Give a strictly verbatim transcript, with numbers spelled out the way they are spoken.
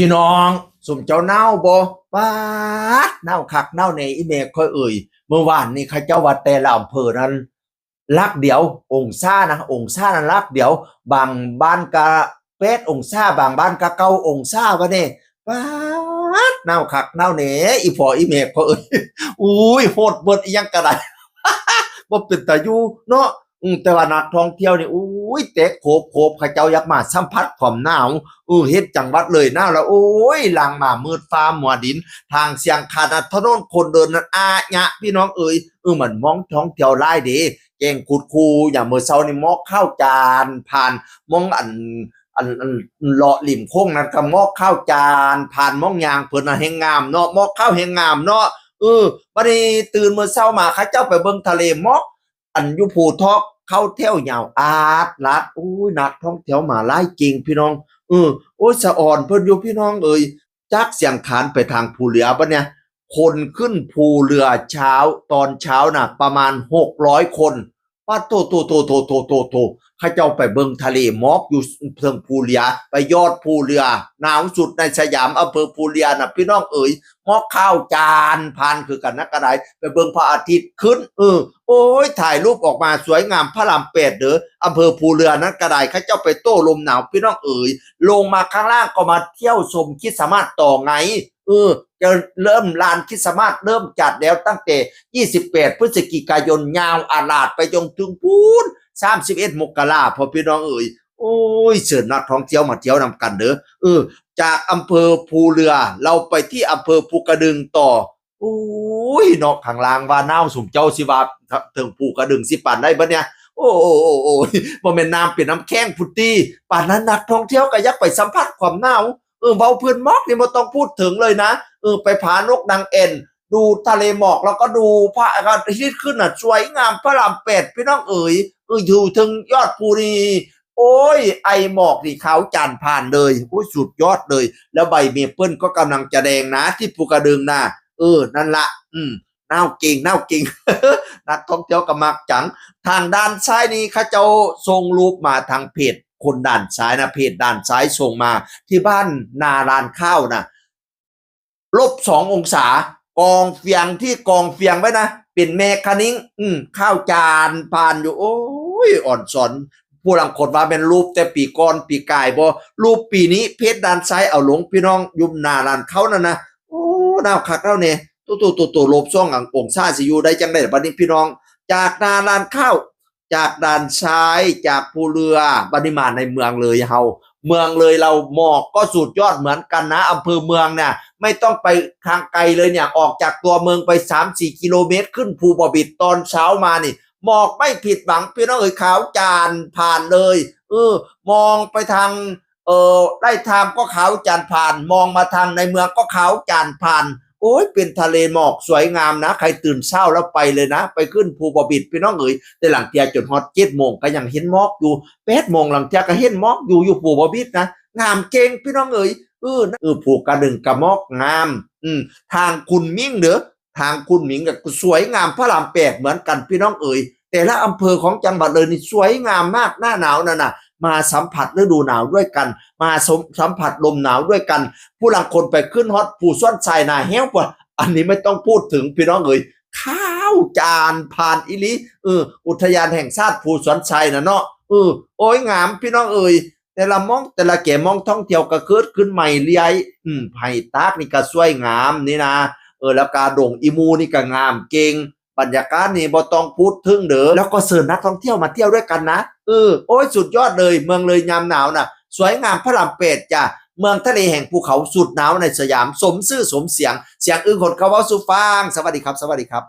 พี่น้อง สุมเจ้าหนาวบ่ ป๊าด หนาวคักหนาวแน่ อีแม่ข้อยเอ่ย เมื่อวานนี้เขาเจ้าว่าแต่ละอำเภอนั้น หลักเดียว องศานะ องศานั้นหลักเดียว บางบ้านกะแปดองศา บางบ้านกะเก้าองศา ว่าแน่ ป๊าด หนาวคักหนาวแน่ อีพ่ออีแม่ข้อยเอ่ย อุ้ย โฮดเบิดอีหยังกะได้ บ่เป็นตาอยู่เนาะ อืม แต่ว่านักท่องเที่ยวนี่ อุ้ย เตะโขบโขบ เขาเจ้าอยากมาสัมผัสความหนาว เออ เห็นจังหวัดเลยหนาวแล้ว โอ้ย หลั่งมามืดฟ้ามัวดิน ทางเสียงขาดนะ ถนนคนเดินนั้นอาญะ พี่น้องเอ๋ย เออ มันมองท่องเที่ยวหลายเด้ แจ้งคุดคู อย่างมื้อเช้านี่หมอกขาวจานผ่าน มองอัน อัน อันเลาะริมโค้งนั้นก็หมอกขาวจานผ่าน มองยางเพิ่นน่ะแฮงงามเนาะ หมอกขาวแฮงงามเนาะ เออ บัดนี้ตื่นมื้อเช้ามา เขาเจ้าไปเบิ่งทะเลหมอก อันอยู่ภูทอก เข้าแถวยาวอาดลาด โอ้ย นักท่องเที่ยวมาหลายจริงพี่น้อง เออ โอ้ย สะออนเพิ่นอยู่พี่น้องเอ๋ย จากเสียงคานไปทางภูเรือบัดเนี่ย คนขึ้นภูเรือเช้า ตอนเช้าน่ะ ประมาณหกร้อยคน ป๊าดโถ โถ โถ โถ โถ โถ โถ เขาเจ้าไปเบิ่งทะเลหมอกอยู่เทิงภูเรือ ไปยอดภูเรือ หนาวสุดในสยาม อำเภอภูเรือน่ะ พี่น้องเอ๋ย หมอกขาวจานผ่านคือกันนะกะได๋ ไปเบิ่งพระอาทิตย์ขึ้น เออ โอ้ย ถ่ายรูปออกมาสวยงาม พระรามแปดเด้อ อำเภอภูเรือนั้นกะได๋ เขาเจ้าไปโต้ลมหนาว พี่น้องเอ๋ย ลงมาข้างล่างก็มาเที่ยวชมคริสต์มาสต่อไง เออ จะเริ่มลานคริสต์มาสเริ่มจัดแล้วตั้งแต่ยี่สิบแปดพฤศจิกายน ยาวอาลาดไปจนถึงพู้นสามสิบเอ็ดมกรา พ่อพี่น้องเอ๋ย โอ้ย เชิญนักท่องเที่ยวมาเที่ยวนำกันเด้อ เออ จากอำเภอภูเรือ เราไปที่อำเภอภูกระดึงต่อ โอ้ย เนาะ ข้างล่างว่าหนาว สุมเจ้าสิว่าเทิงภูกระดึงสิปานใดบัดเนี่ย โอ้ โอ้ โอ้ โอ้ย บ่แม่นน้ำเป็นน้ำแข็งพุ้นติ ปานนั้นนักท่องเที่ยวก็อยากไปสัมผัสความหนาว เออ เว้าพื้นหมอกนี่บ่ต้องพูดถึงเลยนะ เออ ไปผานกนางแอ่น ดูทะเลหมอก แล้วก็ดูพระอาทิตย์ขึ้นน่ะ สวยงาม พระรามแปด พี่น้องเอ๋ย เออ อยู่เทิงยอดภูนี่ โอ้ย ไอหมอกนี่ขาวจานผ่านเลย โอ้ย สุดยอดเลย แล้วใบเมเปิ้ลก็กำลังจะแดงนะ ที่ภูกระดึงนะ เออ นั่นละ อืม หนาวจริง หนาวจริง นักท่องเที่ยวก็มักจัง ทางด้านซ้ายนี้เขาเจ้าส่งรูปมาทางเพจคนด่านซ้ายนะ เพจด่านซ้ายส่งมา ที่บ้านนาลานข้าวนะ ลบสององศา กองเฟียงที่กองเฟียงไว้นะ เป็นแม่คะนิ้ง อืม ข้าวจานผ่านอยู่ โอ้ย อ่อนสอน ผู้ลางคนว่าแม่นรูปแต่ปีก่อนปีกายบ่ รูปปีนี้เพจด่านซ้ายเอาลง พี่น้อง อยู่นาลานข้าวนั่นนะ โอ้ หนาวคักแล้วเนี่ย โต โต โต โต ลบสององศาสิอยู่ได้จังได๋บัดนี้พี่น้อง จากนาลานข้าว จากด่านซ้าย จากภูเรือ บัดนี้มาในเมืองเลยเฮา เมืองเลยเราหมอกก็สุดยอดเหมือนกันนะ อำเภอเมืองเนี่ย ไม่ต้องไปทางไกลเลยเนี่ย ออกจากตัวเมืองไปสามสี่กิโลเมตร ขึ้นภูบ่อบิดตอนเช้ามานี่ หมอกไม่ผิดหวัง พี่น้องเอ๋ย ขาวจานผ่านเลย เออ มองไปทาง เออ ไร่ทามก็ขาวจานผ่าน มองมาทางในเมืองก็ขาวจานผ่าน โอ้ย เป็นทะเลหมอกสวยงามนะ ใครตื่นเช้าแล้วไปเลยนะ ไปขึ้นภูบ่อบิด พี่น้องเอ๋ย แต่ลางเทื่อจนฮอดเจ็ดโมงก็ยังเห็นหมอกอยู่ แปดโมงลางเทื่อก็เห็นหมอกอยู่ อยู่ภูบ่อบิดนะ งามเก่ง พี่น้องเอ๋ย เออ นะ เออ ภูกระดึงกะหมอกงาม อืม ทางคุณมิ่งเด้อ ทางคุณหมิงก็สวยงาม พระรามแปดเหมือนกัน พี่น้องเอ๋ย แต่ละอำเภอของจังหวัดเลยนี่สวยงามมาก หน้าหนาวนั่นน่ะ มาสัมผัสฤดูหนาวด้วยกัน มาสม- สัมผัสลมหนาวด้วยกัน ผู้ลางคนไปขึ้นฮอดภูสวนทรายนาแห้วกว่า อันนี้ไม่ต้องพูดถึง พี่น้องเอ๋ย ขาวจานผ่านอีหลี เออ อุทยานแห่งชาติภูสวนทรายน่ะเนาะ เออ โอ้ย งาม พี่น้องเอ๋ย แต่ละหม่องแต่ละแก่หม่องท่องเที่ยวก็เกิดขึ้นใหม่เรื่อย อืม ไผ่ตากนี่ก็สวยงามนี่นะ เออ แล้วก็ดงอีมูนี่ก็งามเก่ง บรรยากาศนี่บ่ต้องพูดถึงเด้อ แล้วก็เชิญนักท่องเที่ยวมาเที่ยวด้วยกันนะ เออ โอ้ย สุดยอดเลย เมืองเลยยามหนาวน่ะ สวยงาม พระรามแปดจ้ะ เมืองทะเลแห่งภูเขาสุดหนาวในสยาม สมชื่อสมเสียง เสียงอึ้งคนเขาเว้าสู่ฟัง สวัสดีครับ สวัสดีครับ